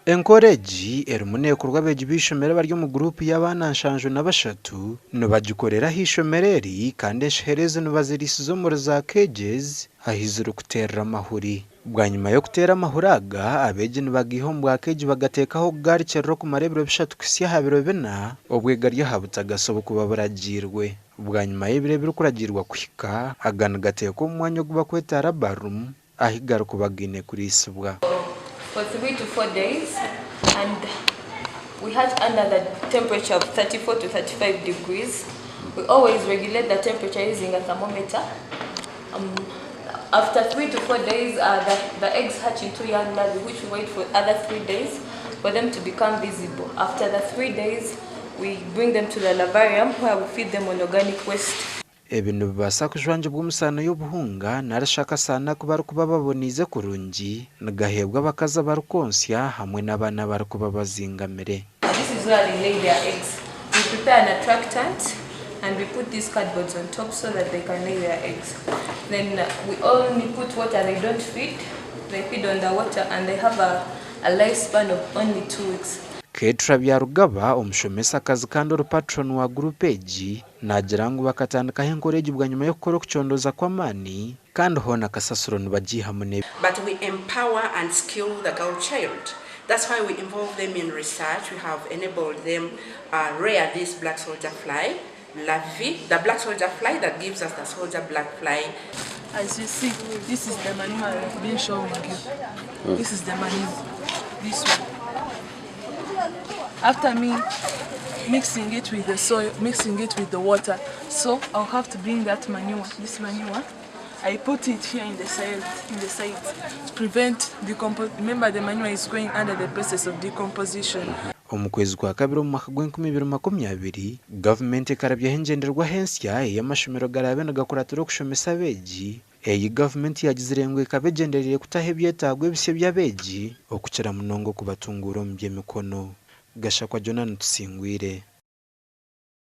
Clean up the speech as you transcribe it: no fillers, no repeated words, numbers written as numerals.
Enkora egi erimu neekorwa abeegi b'eishomero abari omu guruupu y'abaana 73 nibagikorera aha ishomero eri kandi enshohera ezi nibaziriisiza omuri za cages ahu zirikuteerera amahuri. Bwanyima y'okuteera amahuri aga, abeegi nibagaiha omu bwa cage bagateeka ah'okugarukirira okumara ebiro 3 kuhitsya aha biro 4 obwo gari aha butagasi obukuba buragiirwe. Bwanyima y'ebiro ebirikuragiirwa kuhika, aga nigateekwa omu mwanya ogu barikweta larvarum ahu garikuba gaine kuriisibwa. For 3 to 4 days and we hatch under the temperature of 34 to 35 degrees. We always regulate the temperature using a thermometer. After 3 to 4 days, the eggs hatch into young larvae, which we wait for other 3 days for them to become visible. After the 3 days, we bring them to the larvarium where we feed them on organic waste. Ebi nibibaasa kujwangibwa omusaano y'obuhunga nari shi akasaano aku barikuba baboniize kurungi nigaheebwa abakazi abarikwonsya hamwe n'abaana abarikuba bazingamire. This is where they lay their eggs. We prepare an attractant and we put these cardboards on top so that they can lay their eggs. Then we only put water, they don't feed. They feed on the water and they have a lifespan of only 2 weeks. Ketra Byarugaba, omushomesakazi kandi ori patron wa guruupu egi, naagira ngu bakatandikaho enkora egi bwanyima y'okukora okucondooza kw'amaani kandi hoona kasasiro nibagiihamu n'ebi. But we empower and skill the girl child. That's why we involve them in research. We have enabled them rear this black soldier fly, larvae, the black soldier fly that gives us the soldier black fly. As you see, this is the manure I've been showing you. This is the manure, this one. After me mixing it with the soil, mixing it with the water, so I'll have to bring that manure, this manure, I put it here in the side to prevent decompose. Remember, the manure is going under the process of decomposition. Omu kwezi kwa kabiri omu mwaka gw'e2020, gavumenti ekarabyaho engyenderwaho ensya ey'amashomero garaabe nigakuratira okushomesa abeegi. Eyi gavumenti yagizire ngu ekaba egyendereire kutaho ebyetaago ebisya by'abeegi okukira munonga okubatunguura omu by'emikono. Gashakwa Jonah, Tusingwire.